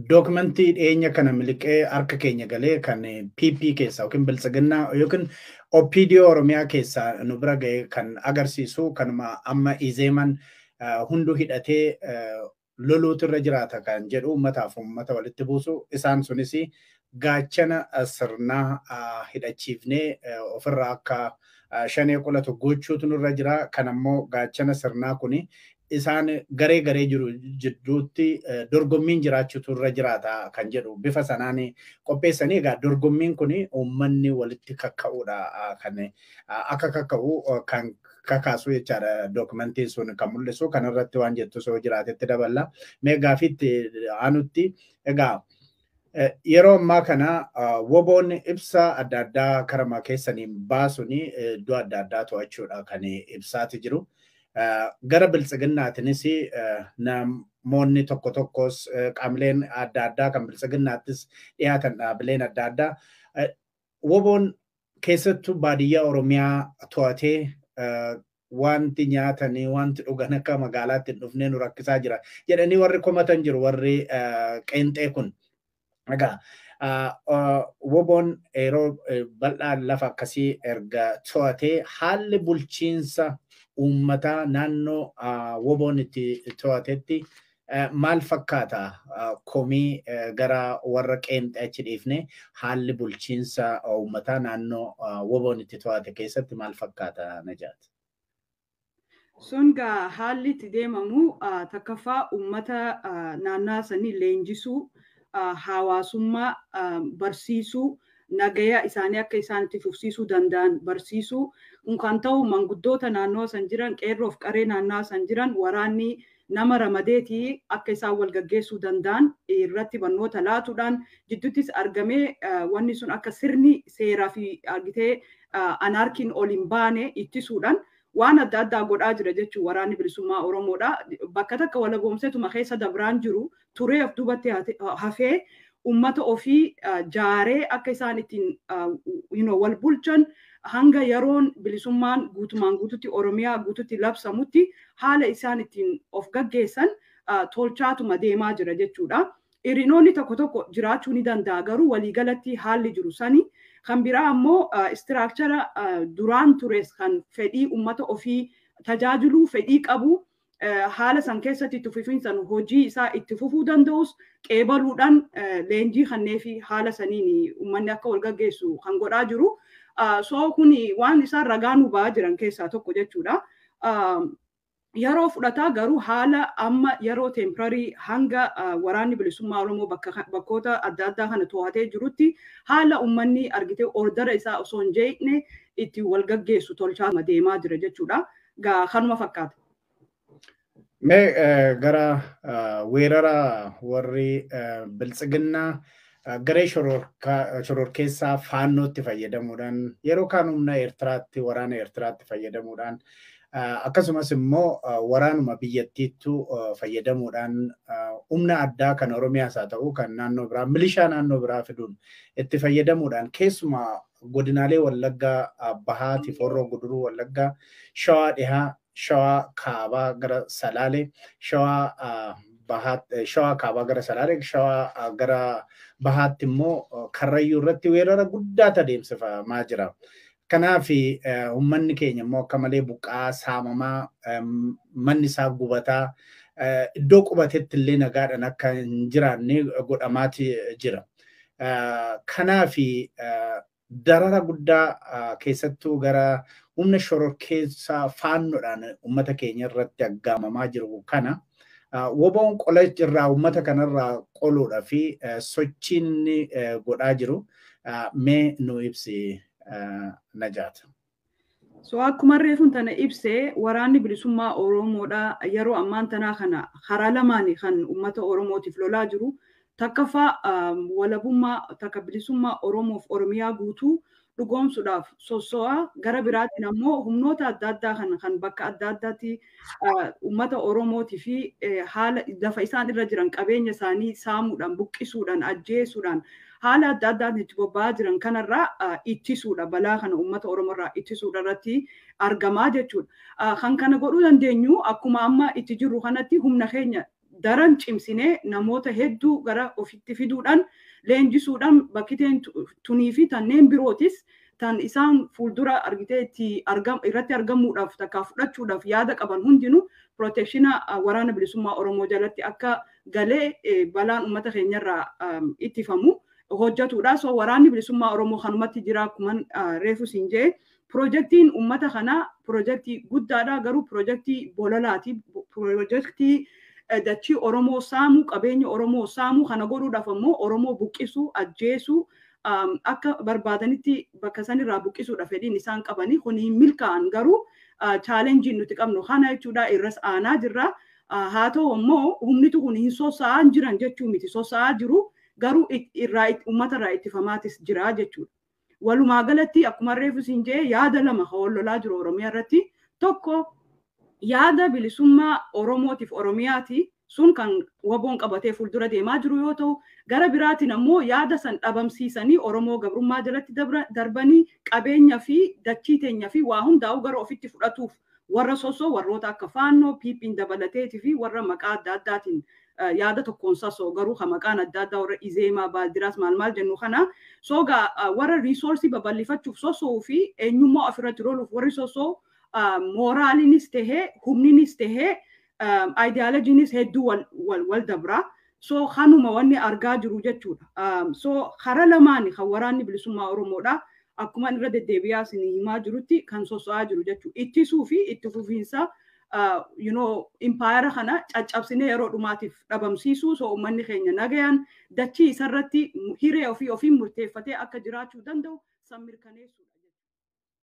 Dookumentii dhiyeenya kana miliqee harka keenya galee kan PP keessaa yookiin Biltsiginnaa yookiin OPDO Oromiyaa keessaa nu bira ga'e kan agarsiisu kanuma amma Izeeman hunduu hidhatee loluutu irra jiraata kan jedhu, uummataaf uummata walitti buusu, isaan sunis gaachana sirnaa hidhachiifnee ofirraa akka shanee qolatu gochuutu nurra jira. Kan ammoo gaachana sirnaa kuni isaan garee garee jiru jidduutti dorgommiin jiraachuutu irra jiraata kan jedhu bifa sanaan qopheessanii. Egaa dorgommiin kun uummanni walitti kakka'uudha kan akka kakka'u kan kakaasu jechaadha dookumentiin sun kan mul'isu. Kanarratti waan jettu soo jiraatetti daballa. Mee gaafiitti aanutti, egaa yeroo ammaa kana WBOn ibsa adda addaa karamaa keessaniin baasuun iddoo adda addaa to'achuudha kan ibsaati jiru. Gara Biltsiginnaatinis namoonni tokko tokkos, qaamoleen adda addaa kan Biltsiginnaattis dhiyaatan, dhaabileen adda addaa, WBOn keessattuu baadiyyaa Oromiyaa to'atee wanti nyaatanii wanti dhugan akka magaalaatti hin dhufnee nu rakkisaa jira jedhanii warri komatan jiru, warri qeenxee kun. Egaa WBOn yeroo bal'aa lafa akkasii erga to'atee, haalli bulchiinsa uummataa naannoo WBOn itti to'atetti maal fakkaata? Komii gara warra qeenxee achi dhiifne, haalli bulchiinsa uummataa naannoo WBOn itti to'ate keessatti maal fakkaata, Najaat? Sun gaa haalli itti deemamu, takkaffaa uummata naannaa sanii leenjisuu, hawaasummaa barsiisuu, nagaya isaanii akka isaan itti fufsiisuu danda'an barsiisuu. Kun kan ta'u manguddoota naannoo san jiran, qeerroof qaree naannoo san jiran, waraanni nama ramadeetii akka isaan wal gaggeessuu danda'an irratti barnoota laatuudhaan, jidduuttis argamee wanni sun akka sirni seeraa fi argitee anaarkiin ol hin baane ittisuudhaan waan adda addaa godhaa jira jechuun Waraanni Bilisummaa Oromoodha. Bakka takka walaboomseetuma keessa dabraan jiru turee of duubatti hafee ummata ofii jaaree akka isaan ittiin wal bulchan, hanga yeroon bilisummaan guutumaan guututti Oromiyaa guututti labsamutti haala isaan ittiin of gaggeessan tolchaatuma deemaa jira jechuudha. Hir'inoonni tokko tokko jiraachuu ni danda'a, garuu waliigalatti haalli jiru sani. Kan biraa ammoo structure duraan tures kan fedhii ummata ofii tajaajiluu fedhii qabu, haala san keessatti itti fufiinsan hojii isaa itti fufuu danda'us qeebaluudhaan leenjii kannee fi haala saniin uummanni akka wal gaggeessu kan godhaa jiru. So kun waan isaan ragaa nu ba'aa jiran keessaa tokko jechuudha. Yeroo fudhataa, garuu haala amma yeroo temporary hanga Waraanni Bilisummaa Oromoo bakkoota adda addaa kana to'atee jirutti haala uummanni argitee ordara isaa osoo hin jeeqne itti wal gaggeessu tolchaa deemaa jira jechuudha. Gaa kanuma fakkaata. Mee gara weerara warri Biltsiginnaa garee shororkeessaa Faannootti fayyadamuudhaan, yeroo kaan humna Eertiraatti, waraana Eertiraatti fayyadamuudhaan, akkasumas immoo waraanuma biyyattiittu fayyadamuudhaan, humna addaa kan Oromiyaas haa ta'u kan naannoo biraa, milishaa naannoo biraa fiduun itti fayyadamuudhaan, keessumaa godinaalee Wallaggaa Bahaa, Horroo Guduruu Wallaggaa, Shawaa Dhihaa, Shawaa Kaabaa gara Salaalee, Shawaa Bahaa, Shawaa Kaabaa gara Salaalee, Shawaa gara Bahaatti immoo Karrayyuu irratti weerara guddaatu adeemsifamaa jira. Kanaaf uummanni keenya immoo akka malee buqqaa, saamamaa, manni isaa gubataa, iddoo qubatetti illee nagaadhaan akka hin jiraanne godhamaati jira. Kanaaf darara guddaa keessattuu gara humna shororkeessaa Faannoodhaan uummata keenya irratti aggaamamaa jiru kana WBOn qola irraa uummata kanarraa qoluudhaa fi sochiin inni godhaa jiru mee nu ibsi, Najaata. So akkuma reefuun tana ibsee, Waraanni Bilisummaa Oromoodha yeroo ammaan tanaa kana karaa lamaani kan uummata Oromootiif lolaa jiru. Takkaffaa walabummaa, takka bilisummaa Oromoof Oromiyaa guutuu dhugoomsuudhaaf sosso'aa, gara biraatiin ammoo humnoota adda addaa kan bakka adda addaatti uummata Oromootii fi haala lafa isaan irra jiran, qabeenya isaanii saamuudhaan, buqqisuudhaan, ajjeesuudhaan haala adda addaatiin itti bobba'aa jiran kanarraa ittisuudha, balaa kana uummata Oromoorraa ittisuudha irratti argamaa jechuudha. Kan kana godhuu dandeenyu akkuma amma itti jirru kanatti humna keenya Daran cimsinee namoota hedduu gara ofitti fiduudhaan, leenjisuudhaan, bakkiteen tunii fi tanneen birootis tan isaan fuuldura argitee itti irratti argamuudhaaf takkaa fudhachuudhaaf yaada qaban hundinuu protection Waraana Bilisummaa Oromoo jalatti akka galee balaan uummata keenyarraa ittifamu hojjetudha. So Waraanni Bilisummaa Oromoo kanumatti jira. Akkuma reefu siin jee, piroojeektiin uummata kanaa piroojeektii guddaadha, garuu piroojeektii bololaati. Piroojeektii dachii Oromoo saamuu, qabeenya Oromoo saamuu kana godhuudhaaf ammoo Oromoo buqqisuu, ajjeesuu, akka barbaadanitti bakka sanirraa buqqisuudha fedhiin isaan qabanii. Kun hin milkaa'an, garuu challengeiin nuti qabnu kana jechuudha, irras aanaa jirra. Haa ta'u ammoo humnitu kun hin sosa'aa jiran jechuu miti, sosa'aa jiru, garuu irraa uummata irraa ittifamaatis jira jechuudha. Walumaa galatti, akkuma reefu siin jee, yaada lama kan wal lolaa jiru Oromiyaa irratti. Tokko yaada bilisummaa Oromootiif Oromiyaati. Sun kan WBOn qabatee fuuldura deemaa jiru yoo ta'u, gara biraatiin ammoo yaada san dhabamsiisanii Oromoo gabrummaa jalatti darbanii qabeenya fi dachii teenya fi waa hundaa'u gara ofitti fudhatuuf warra sosoo, warroota akka Faannoo, PP'n dabalateetii fi warra maqaa adda addaatiin yaada tokkoon sasoo, garuu kan maqaan adda addaa warra Izeemaa, Baaldiraas, maal maal jennu kana sogaa, warra resourceii babal'ifachuuf sosoo fi eenyummaa ofirratti loluuf warri sosoo, moraaliinis tahee, humninis tahee, ideologyiinis hedduu wal dabra. So kanuma wanni argaa jiru jechuudha. So karaa lamaani kan Waraanni Bilisummaa Oromoodha. Akkuma irra deddeebi'aa isin himaa jirutti kan soso'aa jiru jechuudha. Ittisuu fi itti fufiinsa impaayera kana caccabsinee yeroo dhumaatiif dhabamsiisuu, so uummanni keenya nagayaan dachii isarratti hiree ofii ofiin murteeffatee akka jiraachuu danda'u san mirkaneessuudha.